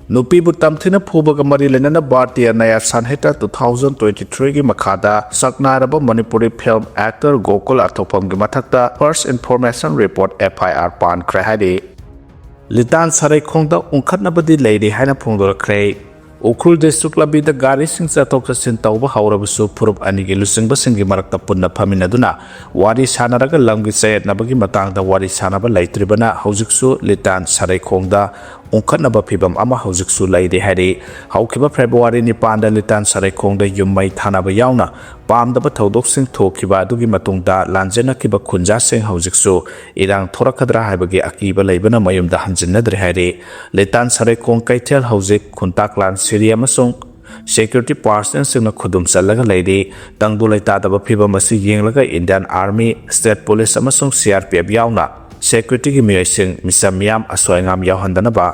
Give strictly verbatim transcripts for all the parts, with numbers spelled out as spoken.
ꯅꯨꯄꯤꯕꯨ ꯇꯝꯊꯤꯅ ꯐꯨꯕꯒ ꯃꯔꯤ ꯂꯩꯅꯅ Bharatiya ꯅꯌꯥ ꯁꯥꯟꯍꯤꯇ two thousand twenty three ꯒꯤ ꯃꯈꯥꯗ ꯁꯛꯅꯥꯏꯔꯕ ꯃꯅꯤꯄꯨꯔꯤ film actor ꯒꯣꯀꯨꯜ ꯑꯊꯣꯛꯐꯝꯒꯤ ꯃꯊꯛꯇ first information report, F I R, ꯄꯥꯟꯈ꯭ꯔꯦ ꯍꯥꯏꯔꯤ꯫ ꯂꯤꯇꯥꯟ ꯁꯔꯩꯈꯣꯡꯗ ꯎꯪꯈꯠꯅꯕꯗꯤ ꯂꯩꯔꯤ ꯍꯥꯏꯅ ꯐꯣꯡꯗꯣꯔꯛꯈ꯭ꯔꯦ꯫ ꯎꯈ꯭ꯔꯨꯜ district ꯂꯝꯕꯤꯗ ꯒꯥꯔꯤꯁꯤꯡ ꯆꯠꯊꯣꯛ ꯆꯠꯁꯤꯟ ꯇꯧꯕ ꯍꯧꯔꯕꯁꯨ, ꯐꯨꯔꯨꯞ ꯑꯅꯤꯒꯤ ꯂꯨꯆꯤꯡꯕꯁꯤꯡꯒꯤ ꯃꯔꯛꯇ ꯄꯨꯟꯅ ꯐꯝꯃꯤꯟꯅꯗꯨꯅ ꯋꯥꯔꯤ ꯁꯥꯟꯅꯔꯒ ꯂꯝꯒꯤ ꯆꯌꯦꯠꯅꯕꯒꯤ ꯃꯇꯥꯡꯗ ꯋꯥꯔꯤ ꯁꯥꯟꯅꯕ ꯂꯩꯇ꯭ꯔꯤꯕꯅ ꯍꯧꯖꯤꯛꯁꯨ ꯂꯤꯇꯥꯟ ꯁꯔꯩꯈꯣꯡꯗ ꯎꯪꯈꯠꯅꯕ ꯐꯤꯕꯝ ꯑꯃ ꯍꯧꯖꯤꯛꯁꯨ ꯂꯩꯔꯤ ꯍꯥꯏꯔꯤ꯫ ꯍꯧꯈꯤꯕ ꯐꯦꯕ꯭ꯔꯨꯋꯥꯔꯤ ꯅꯤꯄꯥꯟꯗ ꯂꯤꯇꯥꯟ ꯁꯔꯩꯈꯣꯡꯗ ꯌꯨꯝ ꯃꯩ ꯊꯥꯅꯕ ꯌꯥꯎꯅ ꯄꯥꯝꯗꯕ ꯊꯧꯗꯣꯛꯁꯤꯡ ꯊꯣꯛꯈꯤꯕ ꯑꯗꯨꯒꯤ ꯃꯇꯨꯡꯗ ꯂꯥꯟꯖꯦꯟꯅꯈꯤꯕ ꯈꯨꯟꯖꯥꯁꯤꯡ ꯍꯧꯖꯤꯛꯁꯨ ꯏꯔꯥꯡ ꯊꯣꯔꯛꯀꯗ꯭ꯔꯥ ꯍꯥꯏꯕꯒꯤ ꯑꯀꯤꯕ ꯂꯩꯕꯅ ꯃꯌꯨꯝꯗ ꯍꯟꯖꯤꯟꯅꯗ꯭ꯔꯦ ꯍꯥꯏꯔꯤ꯫ ꯂꯤꯇꯥꯟ ꯁꯔꯩꯈꯣꯡ ꯀꯩꯊꯦꯜ ꯍꯧꯖꯤꯛ ꯈꯨꯟꯇꯥꯛꯂꯥꯟ ꯁꯤꯔꯤ ꯑꯃꯁꯨꯡ security personnel ꯁꯤꯡꯅ ꯈꯨꯗꯨꯝ ꯆꯜꯂꯒ ꯂꯩꯔꯤ꯫ ꯇꯪꯗꯨ ꯂꯩꯇꯥꯗꯕ ꯐꯤꯕꯝ ꯑꯁꯤ ꯌꯦꯡꯂꯒ Indian Army, State Police ꯑꯃꯁꯨꯡ C R P F ꯌꯥꯎꯅ security ꯒꯤ ꯃꯤꯑꯣꯏꯁꯤꯡ ꯃꯤꯆꯝ ꯃꯤꯌꯥꯝ ꯑꯁꯣꯏ ꯑꯉꯥꯝ ꯌꯥꯎꯍꯟꯗꯅꯕ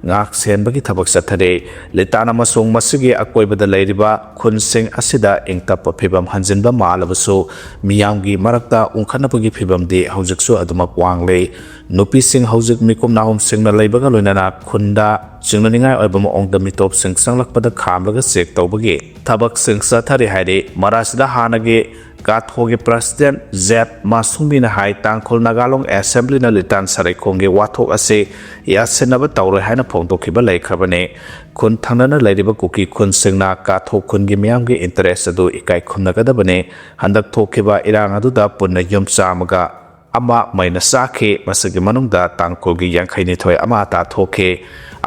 ꯉꯥꯛ ꯁꯦꯟꯕꯒꯤ ꯊꯕꯛ ꯆꯠꯊꯔꯤ꯫ ꯂꯤꯇꯥꯟ ꯑꯃꯁꯨꯡ ꯃꯁꯤꯒꯤ ꯑꯀꯣꯏꯕꯗ ꯂꯩꯔꯤꯕ ꯈꯨꯟꯁꯤꯡ ꯑꯁꯤꯗ ꯏꯪ ꯇꯞꯄ ꯐꯤꯕꯝ ꯍꯟꯖꯤꯟꯕ ꯃꯥꯜꯂꯕꯁꯨ, ꯃꯤꯌꯥꯝꯒꯤ ꯃꯔꯛꯇ ꯎꯪꯈꯠꯅꯕꯒꯤ ꯐꯤꯕꯝꯗꯤ ꯍꯧꯖꯤꯛꯁꯨ ꯑꯗꯨꯃꯛ ꯋꯥꯡꯂꯤ꯫ ꯅꯨꯄꯤꯁꯤꯡ ꯍꯧꯖꯤꯛ ꯃꯤꯀꯨꯞ ꯅꯥꯍꯨꯝꯁꯤꯡꯅ ꯂꯩꯕꯒ ꯂꯣꯏꯅꯅ ꯈꯨꯟꯗ ꯆꯤꯡꯅꯅꯤꯡꯉꯥꯏ ꯑꯣꯏꯕ ꯃꯑꯣꯡꯗ ꯃꯤꯇꯣꯞꯁꯤꯡ ꯆꯪꯂꯛꯄꯗ ꯈꯥꯝꯂꯒ check ꯇꯧꯕꯒꯤ ꯊꯕꯛꯁꯤꯡ ꯆꯠꯊꯔꯤ ꯍꯥꯏꯔꯤ꯫ ꯃꯔꯥꯁꯤꯗ ꯍꯥꯟꯅꯒꯤ ꯀꯥꯊꯣꯒꯤ president ꯖꯦꯠ ꯃꯥꯁꯨꯡꯕꯤꯅ ꯍꯥꯏ, ꯇꯥꯡꯈꯨꯜ ꯅꯥꯒꯥ ꯂꯣꯡ assembly ꯅ ꯂꯤꯇꯥꯟ ꯁꯔꯩꯈꯣꯡꯒꯤ ꯋꯥꯊꯣꯛ ꯑꯁꯤ ꯌꯥꯁꯤꯟꯅꯕ ꯇꯧꯔꯣꯏ ꯍꯥꯏꯅ ꯐꯣꯡꯗꯣꯛꯈꯤꯕ ꯂꯩꯈ꯭ꯔꯕꯅꯤ꯫ ꯈꯨꯟ ꯊꯪꯅꯅ ꯂꯩꯔꯤꯕ ꯀꯨꯀꯤ ꯈꯨꯟꯁꯤꯡꯅ ꯀꯥꯊꯣ ꯈꯨꯟꯒꯤ ꯃꯤꯌꯥꯝꯒꯤ interest ꯑꯗꯨ ꯏꯀꯥꯏ ꯈꯨꯝꯅꯒꯗꯕꯅꯤ꯫ ꯍꯟꯗꯛ ꯊꯣꯛꯈꯤꯕ ꯏꯔꯥꯡ ꯑꯗꯨꯗ ꯄꯨꯟꯅ ꯌꯨꯝ ꯆꯥꯝꯃꯒ ꯑꯃ ꯃꯩꯅ ꯆꯥꯈꯤ꯫ ꯃꯁꯤꯒꯤ ꯃꯅꯨꯡꯗ ꯇꯥꯡꯈꯨꯜꯒꯤ ꯌꯥꯡꯈꯩ ꯅꯤꯊꯣꯏ ꯑꯃ ꯑꯇꯥ ꯊꯣꯛꯈꯤ꯫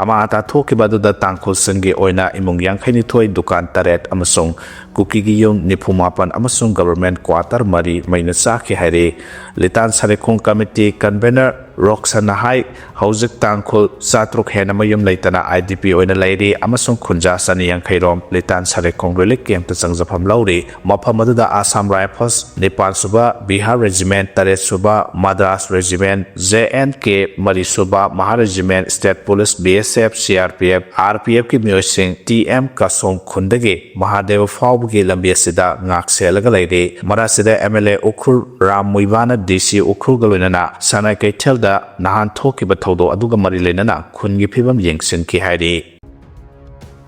ꯑꯃ ꯑꯇꯥ ꯊꯣꯛꯈꯤꯕ ꯑꯗꯨꯗ ꯇꯥꯡꯈꯨꯜꯁꯤꯡꯒꯤ ꯑꯣꯏꯅ ꯏꯃꯨꯡ ꯌꯥꯡꯈꯩ ꯅꯤꯊꯣꯏ, ꯗꯨꯀꯥꯟ ꯇꯔꯦꯠ ꯑꯃꯁꯨꯡ ꯀꯨꯀꯤꯒꯤ ꯌꯨꯝ ꯅꯤꯐꯨ ꯃꯥꯄꯟ ꯑꯃꯁꯨꯡ government quarter ꯃꯔꯤ ꯃꯩꯅ ꯆꯥꯈꯤ ꯍꯥꯏꯔꯤ꯫ ꯂꯤꯇꯥꯟ ꯁꯔꯩꯈꯣꯡ committee convener ꯔꯣꯛꯁꯟꯅ ꯍꯥꯏ, ꯍꯧꯖꯤꯛ ꯇꯥꯡꯈꯨꯜ ꯆꯥꯇ꯭ꯔꯨꯛ ꯍꯦꯟꯅ ꯃꯌꯨꯝ ꯂꯩꯇꯅ I D P ꯑꯣꯏꯅ ꯂꯩꯔꯤ ꯑꯃꯁꯨꯡ ꯈꯨꯟꯖꯥ ꯆꯅꯤ ꯌꯥꯡꯈꯩ ꯔꯣꯝ ꯂꯤꯇꯥꯟ ꯁꯔꯩꯈꯣꯡ relief camp ꯇ ꯆꯪꯖꯐꯝ ꯂꯧꯔꯤ꯫ ꯃꯐꯝ ꯑꯗꯨꯗ Assam Rifles, ꯅꯤꯄꯥꯟ ꯁꯨꯕ Bihar Regiment, ꯇꯔꯦꯠ ꯁꯨꯕ Madras Regiment, J N K, ꯃꯔꯤ ꯁꯨꯕ Mahar Regiment, State Police, B S F, C R P F, R P F ꯀꯤ ꯃꯤꯑꯣꯏꯁꯤꯡ T M ꯀꯁꯣꯡ ꯈꯨꯟꯗꯒꯤ ꯃꯍꯥꯗꯦꯕ ꯐꯥꯎꯕꯒꯤ ꯂꯝꯕꯤ ꯑꯁꯤꯗ ꯉꯥꯛ ꯁꯦꯜꯂꯒ ꯂꯩꯔꯤ꯫ ꯃꯔꯛꯁꯤꯗ M L A Ukhrul Ram ꯃꯨꯏꯕꯥꯅ D C ꯎꯈ꯭ꯔꯨꯜꯒ ꯂꯣꯏꯅꯅ ꯁꯅꯥꯏ ꯀꯩꯊꯦꯜꯗ ꯅꯍꯥꯟ ꯊꯣꯛꯈꯤꯕ ꯊꯧꯗꯣꯛ ꯑꯗꯨꯒ ꯃꯔꯤ ꯂꯩꯅꯅ ꯈꯨꯟꯒꯤ ꯐꯤꯕꯝ ꯌꯦꯡꯁꯤꯟꯈꯤ ꯍꯥꯏꯔꯤ꯫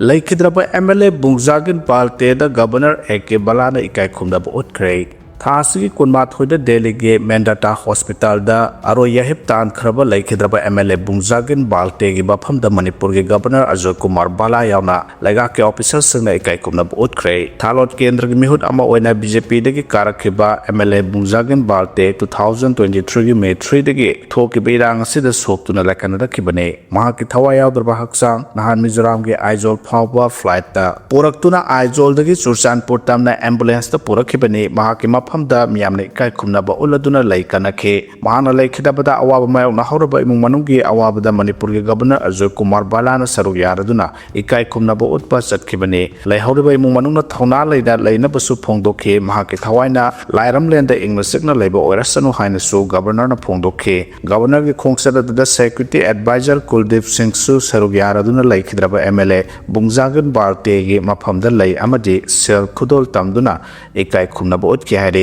ꯂꯩꯈꯤꯗ꯭ꯔꯕ ꯑꯦꯝ ꯑꯦꯜ ꯑꯦ ꯕꯨꯡꯖꯥꯒꯤꯟ ꯕꯥꯜꯇꯦꯗ ꯒꯕꯔꯅꯔ ꯑꯦ ꯀꯦ ꯕꯂꯥꯅ ꯏꯀꯥꯏ ꯈꯨꯝꯅꯕ ꯎꯠꯈ꯭ꯔꯦ꯫ ꯊꯥ ꯑꯁꯤꯒꯤ ꯀꯨꯟꯃꯥꯊꯣꯏꯗ ꯗꯦꯜꯂꯤꯒꯤ ꯃꯦꯟꯗꯥꯇꯥ ꯍꯣꯁꯄꯤꯇꯥꯜꯗ ꯑꯔꯣꯏ ꯑꯍꯤꯞ ꯇꯥꯟꯈ꯭ꯔꯕ ꯂꯩꯈꯤꯗ꯭ꯔꯕ ꯑꯦꯝ ꯑꯦꯜ ꯑꯦ ꯕꯨꯡꯖꯥꯒꯤꯟ ꯕꯥꯜꯇꯦꯒꯤ ꯃꯐꯝꯗ ꯃꯅꯤꯄꯨꯔꯒꯤ ꯒꯕꯔꯅꯔ ꯑꯖꯣꯏ ꯀꯨꯃꯥꯔ ꯕꯂꯥ ꯌꯥꯎꯅ ꯂꯩꯉꯥꯛꯀꯤ ꯑꯣꯐꯤꯁꯔꯁꯤꯡꯅ ꯏꯀꯥꯏ ꯈꯨꯝꯅꯕ ꯎꯠꯈ꯭ꯔꯦ꯫ ꯊꯥꯂꯣꯠ ꯀꯦꯟꯗ꯭ꯔꯒꯤ ꯃꯤꯍꯨꯠ ꯑꯃ ꯑꯣꯏꯅ ꯕꯤ ꯖꯦ ꯄꯤꯗꯒꯤ ꯀꯥꯔꯛꯈꯤꯕ ꯑꯦꯝ ꯑꯦꯜ ꯑꯦ ꯕꯨꯡꯖꯥꯒꯤꯟ ꯕꯥꯜꯇꯦ two thousand twenty-threeꯒꯤ May threeꯗꯒꯤ ꯊꯣꯛꯈꯤꯕ ꯏꯔꯥꯡ ꯑꯁꯤꯗ ꯁꯣꯛꯇꯨꯅ ꯂꯥꯏꯀꯠꯅꯔꯛꯈꯤꯕꯅꯤ꯫ ꯃꯍꯥꯛꯀꯤ ꯊꯋꯥꯏ ꯌꯥꯎꯗ꯭ꯔꯕ ꯍꯛꯆꯥꯡ ꯅꯍꯥꯟ ꯃꯤꯖꯣꯔꯥꯝꯒꯤ ꯑꯥꯏꯖꯣꯜ ꯐꯥꯎꯕ ꯐ꯭ꯂꯥꯏꯠꯇ ꯄꯨꯔꯛꯇꯨꯅ ꯑꯥꯏꯖꯣꯜꯗꯒꯤ ꯆꯨꯔꯆꯥꯟꯄꯨꯔ ꯇꯝꯅ ꯑꯦꯝꯕꯨꯂꯦꯟꯁꯇ ꯄꯨꯔꯛꯈꯤꯕꯅꯤ꯫ ꯃꯍꯥꯛꯀꯤ ꯃꯐꯝꯗ ꯃꯤꯌꯥꯝꯅ ꯏꯀꯥꯏ ꯈꯨꯝꯅꯕ ꯎꯠꯂꯗꯨꯅ ꯂꯩ ꯀꯠꯅꯈꯤ꯫ ꯃꯍꯥꯛꯅ ꯂꯩꯈꯤꯗꯕꯗ ꯑꯋꯥꯕ ꯃꯥꯌꯣꯛꯅꯍꯧꯔꯕ ꯏꯃꯨꯡ ꯃꯅꯨꯡꯒꯤ ꯑꯋꯥꯕꯗ ꯃꯅꯤꯄꯨꯔꯒꯤ ꯒꯕꯔꯅꯔ ꯑꯖꯣꯏ ꯀꯨꯃꯥꯔ ꯕꯂꯥꯅ ꯁꯔꯨꯛ ꯌꯥꯔꯗꯨꯅ ꯏꯀꯥꯏ ꯈꯨꯝꯅꯕ ꯎꯠꯄ ꯆꯠꯈꯤꯕꯅꯤ꯫ ꯂꯩꯍꯧꯔꯤꯕ ꯏꯃꯨꯡ ꯃꯅꯨꯡꯅ ꯊꯧꯅꯥ ꯂꯩꯅ ꯂꯩꯅꯕꯁꯨ ꯐꯣꯡꯗꯣꯛꯈꯤ꯫ ꯃꯍꯥꯛꯀꯤ ꯊꯋꯥꯏꯅ ꯂꯥꯏꯔꯝꯂꯦꯟꯗ ꯏꯪꯅ ꯆꯤꯛꯅ ꯂꯩꯕ ꯑꯣꯏꯔꯁꯅꯨ ꯍꯥꯏꯅꯁꯨ ꯒꯕꯔꯅꯔꯅ ꯐꯣꯡꯗꯣꯛꯈꯤ꯫ ꯒꯕꯔꯅꯔꯒꯤ ꯈꯣꯡꯆꯠ ꯑꯗꯨꯗ ꯁꯦꯀ꯭ꯌꯨꯔꯤꯇꯤ ꯑꯦꯗꯚꯥꯏꯖꯔ ꯀꯨꯜꯗꯤꯞ ꯁꯤꯡꯁꯨ ꯁꯔꯨꯛ ꯌꯥꯔꯗꯨꯅ ꯂꯩꯈꯤꯗ꯭ꯔꯕ ꯑꯦꯝ ꯑꯦꯜ ꯑꯦ ꯕꯨꯡꯖꯥꯒꯤꯟ ꯕꯥꯜꯇꯦꯒꯤ ꯃꯐꯝꯗ ꯂꯩ ꯑꯃꯗꯤ ꯁꯦꯜ ꯈꯨꯗꯣꯜ ꯇꯝꯗꯨꯅ ꯏꯀꯥꯏ ꯈꯨꯝꯅꯕ ꯎꯠꯈꯤ ꯍꯥꯏꯔꯤ꯫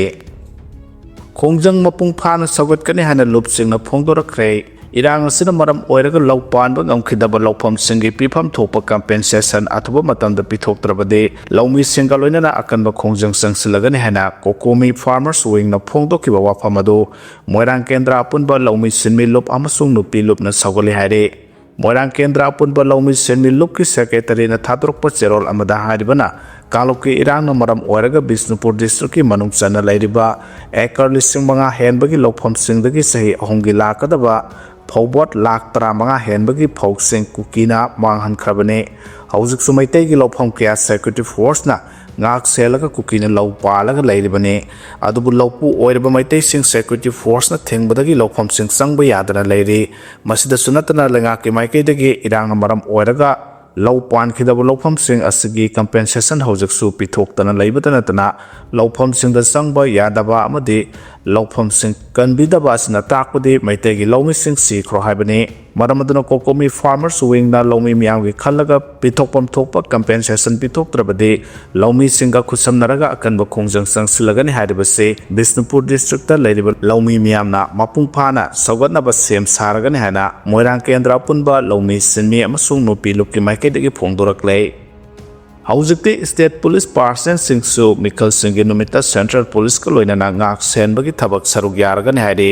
ꯈꯣꯡꯖꯪ ꯃꯄꯨꯡ ꯐꯥꯅ ꯁꯧꯒꯠꯀꯅꯤ ꯍꯥꯏꯅ ꯂꯨꯞꯁꯤꯡꯅ ꯐꯣꯡꯗꯣꯔꯛꯈ꯭ꯔꯦ꯫ ꯏꯔꯥꯡ ꯑꯁꯤꯅ ꯃꯔꯝ ꯑꯣꯏꯔꯒ ꯂꯧ ꯄꯥꯟꯕ ꯉꯝꯈꯤꯗꯕ ꯂꯧꯐꯝꯁꯤꯡꯒꯤ ꯄꯤꯐꯝ ꯊꯣꯛꯄ ꯀꯝꯄꯦꯟꯁꯦꯁꯟ ꯑꯊꯨꯕ ꯃꯇꯝꯗ ꯄꯤꯊꯣꯛꯇ꯭ꯔꯕꯗꯤ ꯂꯧꯃꯤꯁꯤꯡꯒ ꯂꯣꯏꯅꯅ ꯑꯀꯟꯕ ꯈꯣꯡꯖꯪ ꯆꯪꯁꯤꯜꯂꯒꯅꯤ ꯍꯥꯏꯅ ꯀꯣꯀꯣꯃꯤ ꯐꯥꯔꯃꯔꯁ ꯋꯤꯡꯅ ꯐꯣꯡꯗꯣꯛꯈꯤꯕ ꯋꯥꯐꯝ ꯑꯗꯨ ꯃꯣꯏꯔꯥꯡ ꯀꯦꯟꯗ꯭ꯔ ꯑꯄꯨꯟꯕ ꯂꯧꯃꯤ ꯁꯤꯟꯃꯤ ꯂꯨꯞ ꯑꯃꯁꯨꯡ ꯅꯨꯄꯤ ꯂꯨꯞꯅ ꯁꯧꯒꯠꯂꯤ ꯍꯥꯏꯔꯤ꯫ ꯃꯣꯏꯔꯥꯡ ꯀꯦꯟꯗ꯭ꯔ ꯑꯄꯨꯟꯕ ꯂꯧꯃꯤ ꯁꯤꯟꯃꯤ ꯂꯨꯞꯀꯤ ꯁꯦꯀ꯭ꯔꯦꯇꯔꯤꯅ ꯊꯥꯗꯣꯔꯛꯄ ꯆꯦꯔꯣꯜ ꯑꯃꯗ ꯍꯥꯏꯔꯤꯕꯅ, ꯀꯥꯡꯂꯨꯞꯀꯤ ꯏꯔꯥꯡꯅ ꯃꯔꯝ ꯑꯣꯏꯔꯒ ꯕꯤꯁꯅꯨꯄꯨꯔ ꯗꯤꯁꯇ꯭ꯔꯤꯛꯀꯤ ꯃꯅꯨꯡ ꯆꯟꯅ ꯂꯩꯔꯤꯕ ꯑꯦꯀꯔ ꯂꯤꯁꯤꯡ ꯃꯉꯥ ꯍꯦꯟꯕꯒꯤ ꯂꯧꯐꯝꯁꯤꯡꯗꯒꯤ ꯆꯍꯤ ꯑꯍꯨꯝꯒꯤ ꯂꯥꯛꯀꯗꯕ ꯐꯧꯕꯣꯠ ꯂꯥꯈ ꯇꯔꯥꯃꯉꯥ ꯍꯦꯟꯕꯒꯤ ꯐꯧꯁꯤꯡ ꯀꯨꯀꯤꯅ ꯃꯥꯡꯍꯟꯈ꯭ꯔꯕꯅꯤ꯫ ꯍꯧꯖꯤꯛꯁꯨ ꯃꯩꯇꯩꯒꯤ ꯂꯧꯐꯝ ꯀꯌꯥ ꯁꯦꯀ꯭ꯌꯨꯔꯤꯇꯤ ꯐꯣꯔꯁꯅ ꯉꯥꯛ ꯁꯦꯜꯂꯒ ꯀꯨꯀꯤꯅ ꯂꯧ ꯄꯥꯜꯂꯒ ꯂꯩꯔꯤꯕꯅꯤ꯫ ꯑꯗꯨꯕꯨ ꯂꯧꯄꯨ ꯑꯣꯏꯔꯤꯕ ꯃꯩꯇꯩꯁꯤꯡ ꯁꯦꯀ꯭ꯌꯨꯔꯤꯇꯤ ꯐꯣꯔꯁꯅ ꯊꯤꯡꯕꯗꯒꯤ ꯂꯧꯐꯝꯁꯤꯡ ꯆꯪꯕ ꯌꯥꯗꯅ ꯂꯩꯔꯤ꯫ ꯃꯁꯤꯗꯁꯨ ꯅꯠꯇꯅ ꯂꯩꯉꯥꯛꯀꯤ ꯃꯥꯏꯀꯩꯗꯒꯤ ꯏꯔꯥꯡꯅ ꯃꯔꯝ ꯑꯣꯏꯔꯒ ꯂꯧ ꯄꯥꯟꯈꯤꯗꯕ ꯂꯧꯐꯝꯁꯤꯡ ꯑꯁꯤꯒꯤ ꯀꯝꯄꯦꯟꯁꯦꯁꯟ ꯍꯧꯖꯤꯛꯁꯨ ꯄꯤꯊꯣꯛꯇꯅ ꯂꯩꯕꯇ ꯅꯠꯇꯅ ꯂꯧꯐꯝꯁꯤꯡꯗ ꯆꯪꯕ ꯌꯥꯗꯕ ꯑꯃꯗꯤ ꯂꯧꯐꯝꯁꯤꯡ ꯀꯟꯕꯤꯗꯕ ꯑꯁꯤꯅ ꯇꯥꯛꯄꯗꯤ ꯃꯩꯇꯩꯒꯤ ꯂꯧꯃꯤꯁꯤꯡ ꯁꯤꯈ꯭ꯔꯣ ꯍꯥꯏꯕꯅꯤ꯫ ꯃꯔꯝ ꯑꯗꯨꯅ COCOMI Farmers Wingꯅ ꯂꯧꯃꯤ ꯃꯤꯌꯥꯝꯒꯤ ꯈꯜꯂꯒ ꯄꯤꯊꯣꯛꯐꯝ ꯊꯣꯛꯄ compensation ꯄꯤꯊꯣꯛꯇ꯭ꯔꯕꯗꯤ ꯂꯧꯃꯤꯁꯤꯡꯒ ꯈꯨꯠꯁꯝꯅꯔꯒ ꯑꯀꯟꯕ ꯈꯣꯡꯖꯪ ꯆꯪꯁꯤꯜꯂꯒꯅꯤ ꯍꯥꯏꯔꯤꯕꯁꯤ ꯕꯤꯁꯅꯨꯄꯨꯔ districtꯇ ꯂꯩꯔꯤꯕ ꯂꯧꯃꯤ ꯃꯤꯌꯥꯝꯅ ꯃꯄꯨꯡ ꯐꯥꯅ ꯁꯧꯒꯠꯅꯕ ꯁꯦꯝ ꯁꯥꯔꯒꯅꯤ ꯍꯥꯏꯅ ꯃꯣꯏꯔꯥꯡ ꯀꯦꯟꯗ꯭ꯔ ꯑꯄꯨꯟꯕ ꯂꯧꯃꯤ ꯁꯤꯟꯃꯤ ꯑꯃꯁꯨꯡ ꯅꯨꯄꯤ ꯂꯨꯞꯀꯤ ꯃꯥꯏꯀꯩꯗꯒꯤ ꯐꯣꯡꯗꯣꯔꯛꯂꯦ꯫ ꯍꯧꯖꯤꯛꯇꯤ state police personnelꯁꯤꯡꯁꯨ ꯃꯤꯈꯜꯁꯤꯡꯒꯤ ꯅꯨꯃꯤꯠꯇ central policeꯀ ꯂꯣꯏꯅꯅ ꯉꯥꯛ ꯁꯦꯟꯕꯒꯤ ꯊꯕꯛ ꯁꯔꯨꯛ ꯌꯥꯔꯒꯅꯤ ꯍꯥꯏꯔꯤ꯫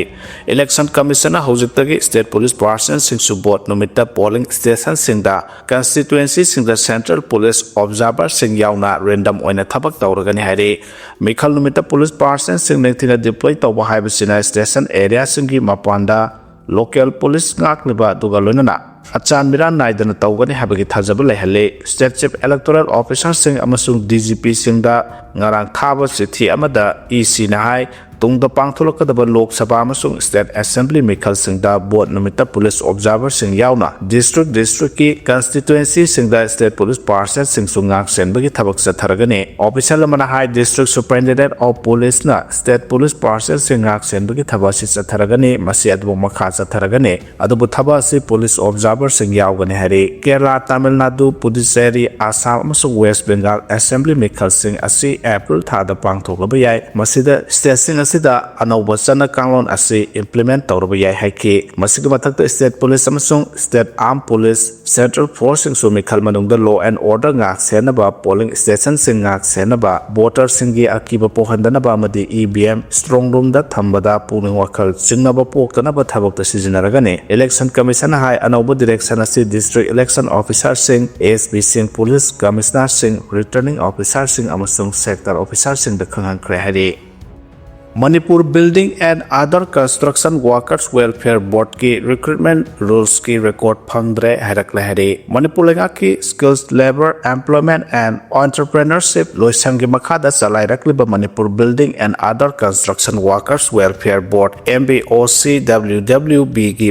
Election Commissionꯅ ꯍꯧꯖꯤꯛꯇꯒꯤ state police personnelꯁꯤꯡꯁꯨ vote ꯅꯨꯃꯤꯠꯇ polling stationꯁꯤꯡꯗ, constituencyꯁꯤꯡꯗ central police observerꯁꯤꯡ ꯌꯥꯎꯅ random ꯑꯣꯏꯅ ꯊꯕꯛ ꯇꯧꯔꯒꯅꯤ ꯍꯥꯏꯔꯤ꯫ ꯃꯤꯈꯜ ꯅꯨꯃꯤꯠꯇ police personnelꯁꯤꯡ ꯅꯤꯡꯊꯤꯅ deploy ꯇꯧꯕ ꯍꯥꯏꯕꯁꯤꯅ station areaꯁꯤꯡꯒꯤ ꯃꯄꯥꯟꯗ local police ꯉꯥꯛꯂꯤꯕ ꯑꯗꯨꯒ ꯂꯣꯏꯅꯅ ꯑꯆꯥꯟ ꯃꯤꯔꯥꯟ ꯅꯥꯏꯗꯅ ꯇꯧꯒꯅꯤ ꯍꯥꯏꯕꯒꯤ ꯊꯥꯖꯕ ꯂꯩꯍꯜꯂꯤ꯫ State Chief Electoral Officerꯁꯤꯡ ꯑꯃꯁꯨꯡ DGPꯁꯤꯡꯗ ꯉꯔꯥꯡ ꯊꯥꯕ ꯆꯤꯊꯤ ꯑꯃꯗ ECꯅ ꯍꯥꯏ, ꯇꯨꯡꯗ ꯄꯥꯡꯊꯣꯛꯂꯛꯀꯗꯕ Lok Sabha ꯑꯃꯁꯨꯡ State Assembly ꯃꯤꯈꯜꯁꯤꯡꯗ vote ꯅꯨꯃꯤꯠꯇ police observerꯁꯤꯡ ꯌꯥꯎꯅ district districtꯀꯤ constituencyꯁꯤꯡꯗ state police personnelꯁꯤꯡꯁꯨ ꯉꯥꯛ ꯁꯦꯟꯕꯒꯤ ꯊꯕꯛ ꯆꯠꯊꯔꯒꯅꯤ꯫ Official ꯑꯃꯅ ꯍꯥꯏ, District Superintendent of Policeꯅ state police personnelꯁꯤꯡ ꯉꯥꯛ ꯁꯦꯟꯕꯒꯤ ꯊꯕꯛ ꯑꯁꯤ ꯆꯠꯊꯔꯒꯅꯤ, ꯃꯁꯤ ꯑꯗꯨꯕꯨ ꯃꯈꯥ ꯆꯠꯊꯔꯒꯅꯤ꯫ ꯑꯗꯨꯕꯨ ꯊꯕꯛ ꯑꯁꯤ police observerꯁꯤꯡ ꯌꯥꯎꯒꯅꯤ ꯍꯥꯏꯔꯤ꯫ ꯀꯦꯔꯂꯥ, ꯇꯥꯃꯤꯜ ꯅꯥꯗꯨ, ꯄꯨꯗꯨꯆꯦꯔꯤ, ꯑꯁꯥꯝ ꯑꯃꯁꯨꯡ West Bengal Assembly ꯃꯤꯈꯜꯁꯤꯡ ꯑꯁꯤ April ꯊꯥꯗ ꯄꯥꯡꯊꯣꯛꯂꯕ ꯌꯥꯏ꯫ ꯃꯁꯤꯗ stateꯁꯤꯡ ꯑꯁꯤꯗ ꯑꯅꯧꯕ ꯆꯠꯅ ꯀꯥꯡꯂꯣꯟ ꯑꯁꯤ implement ꯇꯧꯔꯕ ꯌꯥꯏ ꯍꯥꯏꯈꯤ꯫ ꯃꯁꯤꯒꯤ ꯃꯊꯛꯇ state police ꯑꯃꯁꯨꯡ state armed police, central forceꯁꯤꯡꯁꯨ ꯃꯤꯈꯜ ꯃꯅꯨꯡꯗ law and order ꯉꯥꯛ ꯁꯦꯟꯅꯕ, polling stationꯁꯤꯡ ꯉꯥꯛ ꯁꯦꯟꯅꯕ, voterꯁꯤꯡꯒꯤ ꯑꯀꯤꯕ ꯄꯣꯛꯍꯟꯗꯅꯕ ꯑꯃꯗꯤ EVM strong roomꯗ ꯊꯝꯕꯗ ꯄꯨꯛꯅꯤꯡ ꯋꯥꯈꯜ ꯆꯤꯡꯅꯕ ꯄꯣꯛꯇꯅꯕ ꯊꯕꯛꯇ ꯁꯤꯖꯤꯟꯅꯔꯒꯅꯤ꯫ Election Commissionꯅ ꯍꯥꯏ, ꯑꯅꯧꯕ direction ꯑꯁꯤ district election officerꯁꯤꯡ, ASPꯁꯤꯡ, police commissionerꯁꯤꯡ, returning officerꯁꯤꯡ ꯑꯃꯁꯨꯡ sector officerꯁꯤꯡꯗ ꯈꯪꯍꯟꯈ꯭ꯔꯦ ꯍꯥꯏꯔꯤ꯫ Manipur Building and Other Construction Workers Welfare Boardꯀꯤ recruitment rulesꯀꯤ record ꯐꯪꯗ꯭ꯔꯦ ꯍꯥꯏꯔꯛꯂꯦ ꯍꯥꯏꯔꯤ꯫ ꯃꯅꯤꯄꯨꯔ ꯂꯩꯉꯥꯛꯀꯤ Skills, Labour, Employment and Entrepreneurship ꯂꯣꯏꯁꯪꯒꯤ ꯃꯈꯥꯗ ꯆꯂꯥꯏꯔꯛꯂꯤꯕ Manipur Building and Other Construction Workers Welfare Board, MBOCWWBꯒꯤ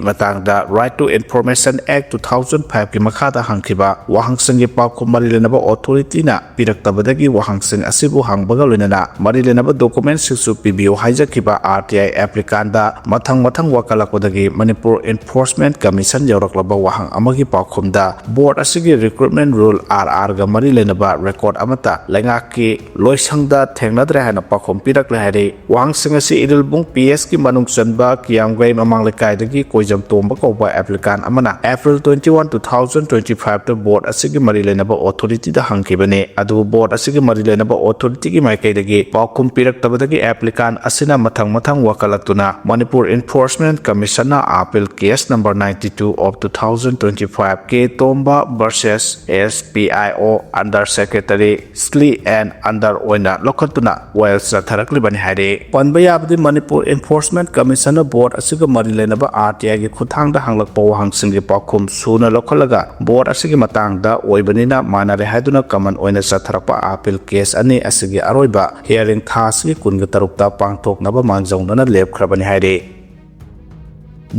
ꯃꯇꯥꯡꯗ Right to Information Act two thousand fiveꯀꯤ ꯃꯈꯥꯗ ꯍꯪꯈꯤꯕ ꯋꯥꯍꯪꯁꯤꯡꯒꯤ ꯄꯥꯎꯈꯨꯝ ꯃꯔꯤ ꯂꯩꯅꯕ authorityꯅ ꯄꯤꯔꯛꯇꯕꯗꯒꯤ ꯋꯥꯍꯪꯁꯤꯡ ꯑꯁꯤꯕꯨ ꯍꯪꯕꯒ ꯂꯣꯏꯅꯅ ꯃꯔꯤ ꯂꯩꯅꯕ documentꯁꯤꯡꯁꯨ ꯄꯤꯕꯤꯌꯨ ꯍꯥꯏꯖꯈꯤꯕ ꯑꯥꯔ ꯇꯤ ꯑꯥꯏ ꯑꯦꯄ꯭ꯂꯤꯀꯥꯟꯗ ꯃꯊꯪ ꯃꯊꯪ ꯋꯥꯀꯠꯂꯛꯄꯗꯒꯤ ꯃꯅꯤꯄꯨꯔ ꯏꯟꯐꯣꯔꯁꯃꯦꯟ ꯀꯃꯤꯁꯟ ꯌꯧꯔꯛꯂꯕ ꯋꯥꯍꯪ ꯑꯃꯒꯤ ꯄꯥꯎꯈꯨꯝꯗ ꯕꯣꯔꯗ ꯑꯁꯤꯒꯤ ꯔꯤꯀ꯭ꯔꯨꯠꯃꯦꯟ ꯔꯨꯜ ꯑꯥꯔ ꯑꯥꯔꯒ ꯃꯔꯤ ꯂꯩꯅꯕ ꯔꯦꯀꯣꯔꯗ ꯑꯃꯠꯇ ꯂꯩꯉꯥꯛꯀꯤ ꯂꯣꯏꯁꯪꯗ ꯊꯦꯡꯅꯗ꯭ꯔꯦ ꯍꯥꯏꯅ ꯄꯥꯎꯈꯨꯝ ꯄꯤꯔꯛꯂꯦ ꯍꯥꯏꯔꯤ꯫ ꯋꯥꯍꯪꯁꯤꯡ ꯑꯁꯤ ꯏꯔꯤꯜꯕꯨꯡ ꯄꯤ ꯑꯦꯁꯀꯤ ꯃꯅꯨꯡ ꯆꯟꯕ ꯀꯤꯌꯥꯝꯒꯩ ꯃꯃꯥꯡ ꯂꯩꯀꯥꯏꯗꯒꯤ ꯀꯣꯏꯖꯝ ꯇꯣꯝꯕ ꯀꯧꯕ ꯑꯦꯄ꯭ꯂꯤꯀꯥꯟ ꯑꯃꯅ April twenty one, two thousand twenty five ꯇ ꯕꯣꯔꯗ ꯑꯁꯤꯒꯤ ꯃꯔꯤ ꯂꯩꯅꯕ ꯑꯣꯊꯣꯔꯤꯇꯤꯗ ꯍꯪꯈꯤꯕꯅꯤ꯫ ꯑꯗꯨꯕꯨ ꯕꯣꯔꯗ ꯑꯁꯤꯒꯤ ꯃꯔꯤ ꯂꯩꯅꯕ ꯑꯣꯊꯣꯔꯤꯇꯤꯒꯤ ꯃꯥꯏꯀꯩꯗꯒꯤ ꯄꯥꯎꯈꯨꯝ ꯄꯤꯔꯛꯇꯕꯗꯒꯤ ꯑꯦꯄ꯭ꯂꯤꯀꯥꯟ ꯑꯁꯤꯅ ꯃꯊꯪ ꯃꯊꯪ ꯋꯥꯀꯠꯂꯛꯇꯨꯅ ꯃꯅꯤꯄꯨꯔ ꯏꯟꯐꯣꯔꯁꯃꯦꯟ ꯀꯃꯤꯁꯟꯅ appeal case number ninety two of two thousand twenty five, K Tomba versus S P I O under Secretary ꯁ꯭ꯂꯤ ꯑꯦꯟ ꯑꯟꯗꯔ ꯑꯣꯏꯅ ꯂꯧꯈꯠꯇꯨꯅ ꯋꯥꯌꯦꯜ ꯆꯠꯊꯔꯛꯂꯤꯕꯅꯤ ꯍꯥꯏꯔꯤ꯫ ꯄꯟꯕ ꯌꯥꯕꯗꯤ ꯃꯅꯤꯄꯨꯔ ꯏꯟꯐꯣꯔꯁꯃꯦꯟ ꯀꯃꯤꯁꯟꯅ ꯕꯣꯔꯗ ꯑꯁꯤꯒ ꯃꯔꯤ ꯂꯩꯅꯕ ꯑꯥꯔ ꯇꯤ ꯑꯥꯏꯒꯤ ꯈꯨꯠꯊꯥꯡꯗ ꯍꯪꯂꯛꯄ ꯋꯥꯍꯪꯁꯤꯡꯒꯤ ꯄꯥꯎꯈꯨꯝ ꯁꯨꯅ ꯂꯧꯈꯠꯂꯒ ꯕꯣꯔꯗ ꯑꯁꯤꯒꯤ ꯃꯇꯥꯡꯗ ꯑꯣꯏꯕꯅꯤꯅ ꯃꯥꯟꯅꯔꯦ ꯍꯥꯏꯗꯨꯅ ꯀꯃꯟ ꯑꯣꯏꯅ ꯆꯠꯊꯔꯛꯄ ꯑꯥꯄꯤꯜ ꯀꯦꯁ ꯑꯅꯤ ꯑꯁꯤꯒꯤ ꯑꯔꯣꯏꯕ ꯍꯤꯌꯥꯔꯤꯡ ꯊꯥ ꯑꯁꯤꯒꯤ ꯀꯨꯟꯒ ꯇꯔꯨꯛꯇ ꯄꯥꯡꯊꯣꯛꯅꯕ ꯃꯥꯡꯖꯧꯅꯅ ꯂꯦꯞꯈ꯭ꯔꯕꯅꯤ ꯍꯥꯏꯔꯤ꯫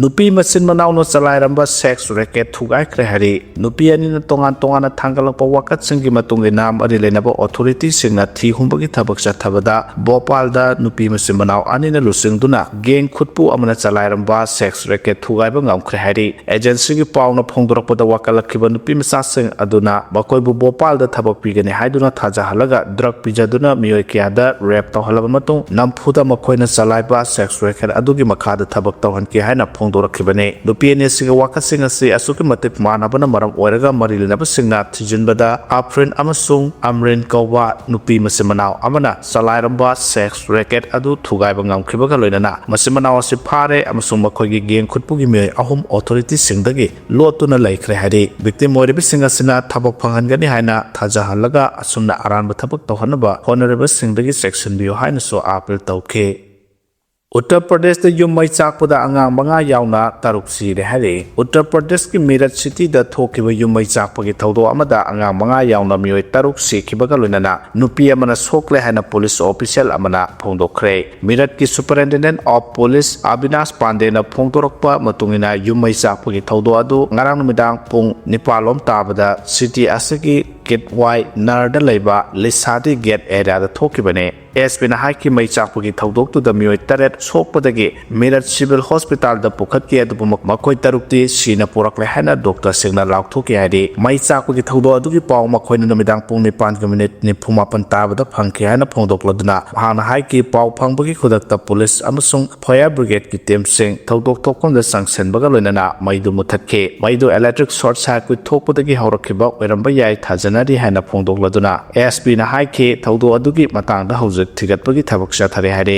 ꯅꯨꯄꯤ ꯃꯆꯤꯟ ꯃꯅꯥꯎꯅ ꯆꯂꯥꯏꯔꯝꯕ ꯁꯦꯛꯁ ꯔꯦꯀꯦꯠ ꯊꯨꯒꯥꯏꯈ꯭ꯔꯦ ꯍꯥꯏꯔꯤ꯫ ꯅꯨꯄꯤ ꯑꯅꯤꯅ ꯇꯣꯉꯥꯟ ꯇꯣꯉꯥꯟꯅ ꯊꯥꯡꯒꯠꯂꯛꯄ ꯋꯥꯀꯠꯁꯤꯡꯒꯤ ꯃꯇꯨꯡ ꯏꯟꯅ ꯃꯔꯤ ꯂꯩꯅꯕ ꯑꯣꯊꯣꯔꯤꯇꯤꯁꯤꯡꯅ ꯊꯤ ꯍꯨꯝꯕꯒꯤ ꯊꯕꯛ ꯆꯠꯊꯕꯗ ꯚꯣꯄꯥꯜꯗ ꯅꯨꯄꯤ ꯃꯆꯤꯟ ꯃꯅꯥꯎ ꯑꯅꯤꯅ ꯂꯨꯆꯤꯡꯗꯨꯅ ꯒꯦꯡ ꯈꯨꯠꯄꯨ ꯑꯃꯅ ꯆꯂꯥꯏꯔꯝꯕ ꯁꯦꯛꯁ ꯔꯦꯀꯦꯠ ꯊꯨꯒꯥꯏꯕ ꯉꯝꯈ꯭ꯔꯦ ꯍꯥꯏꯔꯤ꯫ ꯑꯦꯖꯦꯟꯁꯤꯒꯤ ꯄꯥꯎꯅ ꯐꯣꯡꯗꯣꯔꯛꯄꯗ ꯋꯥꯀꯠꯂꯛꯈꯤꯕ ꯅꯨꯄꯤ ꯃꯆꯥꯁꯤꯡ ꯑꯗꯨꯅ ꯃꯈꯣꯏꯕꯨ ꯚꯣꯄꯥꯜꯗ ꯊꯕꯛ ꯄꯤꯒꯅꯤ ꯍꯥꯏꯗꯨꯅ ꯊꯥꯖꯍꯜꯂꯒ ꯗ꯭ꯔꯒ ꯄꯤꯖꯗꯨꯅ ꯃꯤꯑꯣꯏ ꯀꯌꯥꯗ ꯔꯦꯞ ꯇꯧꯍꯜꯂꯕ ꯃꯇꯨꯡ ꯅꯝꯐꯨꯗ ꯃꯈꯣꯏꯅ ꯆꯂꯥꯏꯕ ꯁꯦꯛꯁ ꯋꯦꯀꯔ ꯑꯗꯨꯒꯤ ꯃꯈꯥꯗ ꯊꯕꯛ ꯇꯧꯍꯟꯈꯤ ꯍꯥꯏꯅ ꯐꯣꯡꯗꯣꯔꯛꯈꯤꯕꯅꯤ꯫ ꯅꯨꯄꯤ ꯑꯅꯤ ꯑꯁꯤꯒꯤ ꯋꯥꯀꯠꯁꯤꯡ ꯑꯁꯤ ꯑꯁꯨꯛꯀꯤ ꯃꯇꯤꯛ ꯃꯥꯟꯅꯕꯅ ꯃꯔꯝ ꯑꯣꯏꯔꯒ ꯃꯔꯤ ꯂꯩꯅꯕꯁꯤꯡꯅ ꯊꯤꯖꯤꯟꯕꯗ ꯑꯐ꯭ꯔꯤꯟ ꯑꯃꯁꯨꯡ ꯑꯝꯔꯤꯟ ꯀꯧꯕ ꯅꯨꯄꯤ ꯃꯆꯤꯟ ꯃꯅꯥꯎ ꯑꯃꯅ ꯆꯂꯥꯏꯔꯝꯕ ꯁꯦꯛꯁ ꯔꯦꯀꯦꯠ ꯑꯗꯨ ꯊꯨꯒꯥꯏꯕ ꯉꯝꯈꯤꯕꯒ ꯂꯣꯏꯅꯅ ꯃꯆꯤꯟ ꯃꯅꯥꯎ ꯑꯁꯤ ꯐꯥꯔꯦ ꯑꯃꯁꯨꯡ ꯃꯈꯣꯏꯒꯤ ꯒꯦꯡ ꯈꯨꯠꯄꯨꯒꯤ ꯃꯤꯑꯣꯏ ꯑꯍꯨꯝ ꯑꯣꯊꯣꯔꯤꯇꯤꯁꯤꯡꯗꯒꯤ ꯂꯣꯠꯇꯨꯅ ꯂꯩꯈ꯭ꯔꯦ ꯍꯥꯏꯔꯤ꯫ ꯚꯤꯛꯇꯤꯝ ꯑꯣꯏꯔꯤꯕꯁꯤꯡ ꯑꯁꯤꯅ ꯊꯕꯛ ꯐꯪꯍꯟꯒꯅꯤ ꯍꯥꯏꯅ ꯊꯥꯖꯍꯜꯂꯒ ꯑꯁꯨꯝꯅ ꯑꯔꯥꯟꯕ ꯊꯕꯛ ꯇꯧꯍꯟꯅꯕ ꯍꯣꯠꯅꯔꯤꯕꯁꯤꯡꯗꯒꯤ ꯆꯦꯛꯁꯤꯟꯕꯤꯌꯨ ꯍꯥꯏꯅꯁꯨ ꯑꯥꯄꯤꯜ ꯇꯧꯈꯤ꯫ ꯎꯠꯇꯔ ꯄ꯭ꯔꯗꯦꯁꯇ ꯌꯨꯝ ꯃꯩ ꯆꯥꯛꯄꯗ ꯑꯉꯥꯡ ꯃꯉꯥ ꯌꯥꯎꯅ ꯇꯔꯨꯛ ꯁꯤꯔꯦ ꯍꯥꯏꯔꯤ꯫ ꯎꯠꯇꯔ ꯄ꯭ꯔꯗꯦꯁꯀꯤ ꯃꯤꯔꯠ ꯁꯤꯇꯤꯗ ꯊꯣꯛꯈꯤꯕ ꯌꯨꯝ ꯃꯩ ꯆꯥꯛꯄꯒꯤ ꯊꯧꯗꯣꯛ ꯑꯃꯗ ꯑꯉꯥꯡ ꯃꯉꯥ ꯌꯥꯎꯅ ꯃꯤꯑꯣꯏ ꯇꯔꯨꯛ ꯁꯤꯈꯤꯕꯒ ꯂꯣꯏꯅꯅ ꯅꯨꯄꯤ ꯑꯃꯅ ꯁꯣꯛꯂꯦ ꯍꯥꯏꯅ ꯄꯨꯂꯤꯁ ꯑꯣꯐꯤꯁꯤꯌꯦꯜ ꯑꯃꯅ ꯐꯣꯡꯗꯣꯛꯈ꯭ꯔꯦ꯫ ꯃꯤꯔꯠꯀꯤ ꯁꯨꯄꯔꯤꯟꯇꯦꯟꯗꯦꯟ ꯑꯣꯐ ꯄꯨꯂꯤꯁ ꯑꯕꯤꯅꯥꯁ ꯄꯥꯟꯗꯦꯅ ꯐꯣꯡꯗꯣꯔꯛꯄ ꯃꯇꯨꯡ ꯏꯟꯅ ꯌꯨꯝ ꯃꯩ ꯆꯥꯛꯄꯒꯤ ꯊꯧꯗꯣꯛ ꯑꯗꯨ ꯉꯔꯥꯡ ꯅꯨꯃꯤꯗꯥꯡ ꯄꯨꯡ ꯅꯤꯄꯥꯜ ꯂꯣꯝ ꯇꯥꯕꯗ ꯁꯤꯇꯤ ꯑꯁꯤꯒꯤ ꯀꯤꯠꯋꯥꯏ ꯅꯔꯗ ꯂꯩꯕ ꯂꯤꯁꯥꯗꯤ ꯒꯦꯠ ꯑꯦꯔꯤꯌꯥꯗ ꯊꯣꯛꯈꯤꯕꯅꯤ꯫ ꯑꯦꯁ ꯄꯤꯅ ꯍꯥꯏꯈꯤ, ꯃꯩ ꯆꯥꯛꯄꯒꯤ ꯊꯧꯗꯣꯛꯇꯨꯗ ꯃꯤꯑꯣꯏ ꯇꯔꯦꯠ ꯁꯣꯛꯄꯗꯒꯤ ꯃꯤꯔꯠ ꯁꯤꯚꯤꯜ ꯍꯣꯁꯄꯤꯇꯥꯜꯗ ꯄꯨꯈꯠꯈꯤ, ꯑꯗꯨꯕꯨ ꯃꯈꯣꯏ ꯇꯔꯨꯛꯇꯤ ꯁꯤꯅ ꯄꯨꯔꯛꯂꯦ ꯍꯥꯏꯅ ꯗꯣꯛꯇꯔꯁꯤꯡꯅ ꯂꯥꯎꯊꯣꯛꯈꯤ ꯍꯥꯏꯔꯤ꯫ ꯃꯩ ꯆꯥꯛꯄꯒꯤ ꯊꯧꯗꯣꯛ ꯑꯗꯨꯒꯤ ꯄꯥꯎ ꯃꯈꯣꯏꯅ ꯅꯨꯃꯤꯗꯥꯡ ꯄꯨꯡ ꯅꯤꯄꯥꯟꯒ ꯃꯤꯅꯤꯠ ꯅꯤꯐꯨ ꯃꯥꯄꯟ ꯇꯥꯕꯗ ꯐꯪꯈꯤ ꯍꯥꯏꯅ ꯐꯣꯡꯗꯣꯛꯂꯗꯨꯅ, ꯃꯍꯥꯛꯅ ꯍꯥꯏꯈꯤ, ꯄꯥꯎ ꯐꯪꯕꯒꯤ ꯈꯨꯗꯛꯇ ꯄꯨꯂꯤꯁ ꯑꯃꯁꯨꯡ ꯐꯥꯌꯔ ꯕ꯭ꯔꯤꯒꯦꯗꯀꯤ ꯇꯤꯝꯁꯤꯡ ꯊꯧꯗꯣꯛ ꯊꯣꯛꯐꯝꯗ ꯆꯪꯁꯤꯟꯕꯒ ꯂꯣꯏꯅꯅ ꯃꯩꯗꯨ ꯃꯨꯊꯠꯈꯤ꯫ ꯃꯩꯗꯨ ꯏꯂꯦꯛꯇ꯭ꯔꯤꯛ ꯁꯣꯔꯠ ꯁꯥꯔꯀ꯭ꯌꯨꯠ ꯊꯣꯛꯄꯗꯒꯤ ꯍꯧꯔꯛꯈꯤꯕ ꯑꯣꯏꯔꯝꯕ ꯌꯥꯏ ꯊꯥꯖꯅꯔꯤ ꯍꯥꯏꯅ ꯐꯣꯡꯗꯣꯛꯂꯗꯨꯅ, ꯑꯦꯁ ꯄꯤꯅ ꯍꯥꯏꯈꯤ, ꯊꯧꯗꯣꯛ ꯑꯗꯨꯒꯤ ꯃꯇꯥꯡꯗ ꯍꯧꯖꯤꯛ ꯊꯤꯒꯠꯄꯒꯤ ꯊꯕꯛ ꯆꯠꯊꯔꯤ ꯍꯥꯏꯔꯤ꯫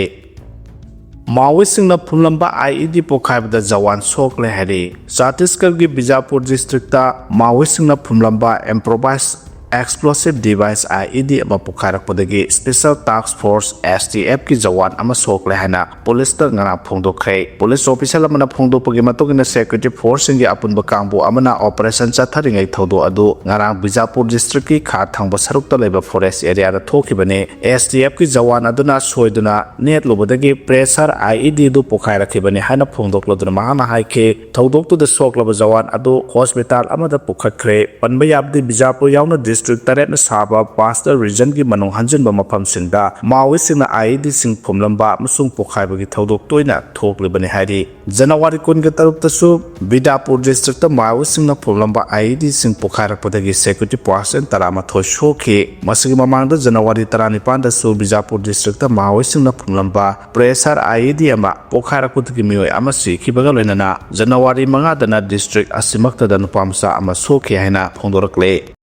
ꯃꯥꯑꯣꯏꯁꯤꯡꯅ ꯐꯨꯝꯂꯝꯕ ꯑꯥꯏ ꯏ ꯗꯤ ꯄꯣꯈꯥꯏꯕꯗ ꯖꯋꯥꯟ ꯁꯣꯛꯂꯦ ꯍꯥꯏꯔꯤ꯫ ꯆꯇꯤꯁꯒꯔꯒꯤ ꯕꯤꯖꯥꯄꯨꯔ ꯗꯤꯁꯇ꯭ꯔꯤꯛꯇ ꯃꯥꯑꯣꯏꯁꯤꯡꯅ ꯐꯨꯝꯂꯝꯕ ꯏꯝꯄ꯭ꯔꯣꯚꯥꯏꯖ ꯑꯦꯛꯁꯄ꯭ꯂꯣꯁꯤꯚ ꯗꯤꯚꯥꯏꯁ ꯑꯥꯏ ꯏ ꯗꯤ ꯑꯃ ꯄꯣꯈꯥꯏꯔꯛꯄꯗꯒꯤ ꯁ꯭ꯄꯦꯁꯦꯜ ꯇꯥꯁꯛ ꯐꯣꯔꯁ, ꯑꯦꯁ ꯇꯤ ꯑꯦꯐ, ꯀꯤ ꯖꯋꯥꯟ ꯑꯃ ꯁꯣꯛꯂꯦ ꯍꯥꯏꯅ ꯄꯨꯂꯤꯁꯇ ꯉꯔꯥꯡ ꯐꯣꯡꯗꯣꯛꯈ꯭ꯔꯦ꯫ ꯄꯨꯂꯤꯁ ꯑꯣꯐꯤꯁꯤꯌꯦꯜ ꯑꯃꯅ ꯐꯣꯡꯗꯣꯛꯄꯒꯤ ꯃꯇꯨꯡ ꯏꯟꯅ, ꯁꯦꯀ꯭ꯌꯨꯔꯤꯇꯤ ꯐꯣꯔꯁꯁꯤꯡꯒꯤ ꯑꯄꯨꯟꯕ ꯀꯥꯡꯕꯨ ꯑꯃꯅ ꯑꯣꯄꯔꯦꯁꯟ ꯆꯠꯊꯔꯤꯉꯩ ꯊꯧꯗꯣꯛ ꯑꯗꯨ ꯉꯔꯥꯡ ꯕꯤꯖꯥꯄꯨꯔ ꯗꯤꯁꯇ꯭ꯔꯤꯛꯀꯤ ꯈꯥ ꯊꯪꯕ ꯁꯔꯨꯛꯇ ꯂꯩꯕ ꯐꯣꯔꯦꯁ ꯑꯦꯔꯤꯌꯥꯗ ꯊꯣꯛꯈꯤꯕꯅꯤ꯫ ꯑꯦꯁ ꯇꯤ ꯑꯦꯐ ꯀꯤ ꯖꯋꯥꯟ ꯑꯗꯨꯅ ꯁꯣꯏꯗꯨꯅ ꯅꯦꯠꯂꯨꯕꯗꯒꯤ ꯄ꯭ꯔꯦꯁꯔ ꯑꯥꯏ ꯏ ꯗꯤ ꯑꯗꯨ ꯄꯣꯈꯥꯏꯔꯛꯈꯤꯕꯅꯤ ꯍꯥꯏꯅ ꯐꯣꯡꯗꯣꯛꯂꯗꯨꯅ, ꯃꯍꯥꯛꯅ ꯍꯥꯏꯈꯤ, ꯊꯧꯗꯣꯛꯇꯨꯗ ꯁꯣꯛꯂꯕ ꯖꯋꯥꯟ ꯑꯗꯨ ꯍꯣꯁꯄꯤꯇꯥꯜ ꯑꯃꯗ ꯄꯨꯈꯠꯈ꯭ꯔꯦ꯫ ꯄꯟꯕ ꯌꯥꯕꯗꯤ, ꯕꯤꯖꯥꯄꯨꯔ ꯌꯥꯎꯅ ꯗꯤꯁꯇ꯭ꯔꯤꯛ ꯇꯔꯦꯠꯅ ꯁꯥꯕ ꯄꯥꯁꯇꯔ ꯔꯤꯖꯟꯒꯤ ꯃꯅꯨꯡ ꯍꯟꯖꯤꯟꯕ ꯃꯐꯝꯁꯤꯡꯗ ꯃꯥꯑꯣꯏꯁꯤꯡꯅ ꯑꯥꯏ ꯏ ꯗꯤꯁꯤꯡ ꯐꯨꯝꯂꯝꯕ ꯑꯃꯁꯨꯡ ꯄꯣꯈꯥꯏꯕꯒꯤ ꯊꯧꯗꯣꯛ ꯇꯣꯏꯅ ꯊꯣꯛꯂꯤꯕꯅꯤ ꯍꯥꯏꯔꯤ꯫ ꯖꯅꯋꯥꯔꯤ ꯀꯨꯟꯒ ꯇꯔꯨꯛꯇꯁꯨ ꯕꯤꯗꯥꯄꯨꯔ ꯗꯤꯁꯇ꯭ꯔꯤꯛꯇ ꯃꯥꯑꯣꯏꯁꯤꯡꯅ ꯐꯨꯝꯂꯝꯕ ꯑꯥꯏ ꯏ ꯗꯤꯁꯤꯡ ꯄꯣꯈꯥꯏꯔꯛꯄꯗꯒꯤ ꯁꯦꯀ꯭ꯌꯨꯔꯤꯇꯤ ꯄꯥꯔꯁꯟ ꯇꯔꯥꯃꯥꯊꯣꯏ ꯁꯣꯛꯈꯤ꯫ ꯃꯁꯤꯒꯤ ꯃꯃꯥꯡꯗ ꯖꯅꯋꯥꯔꯤ ꯇꯔꯥꯅꯤꯄꯥꯟꯗꯁꯨ ꯕꯤꯖꯥꯄꯨꯔ ꯗꯤꯁꯇ꯭ꯔꯤꯛꯇ ꯃꯥꯑꯣꯏꯁꯤꯡꯅ ꯐꯨꯝꯂꯝꯕ ꯄ꯭ꯔꯦꯁꯔ ꯑꯥꯏ ꯏ ꯗꯤ ꯑꯃ ꯄꯣꯈꯥꯏꯔꯛꯄꯗꯒꯤ ꯃꯤꯑꯣꯏ ꯑꯃ ꯁꯤꯈꯤꯕꯒ ꯂꯣꯏꯅꯅ ꯖꯅꯋꯥꯔꯤ ꯃꯉꯥꯗꯅ ꯗꯤꯁꯇ꯭ꯔꯤꯛ ꯑꯁꯤꯃꯛꯇꯗ ꯅꯨꯄꯥ ꯃꯆꯥ ꯑꯃ ꯁꯣꯛꯈꯤ ꯍꯥꯏꯅ ꯐꯣꯡꯗꯣꯔꯛꯂꯦ꯫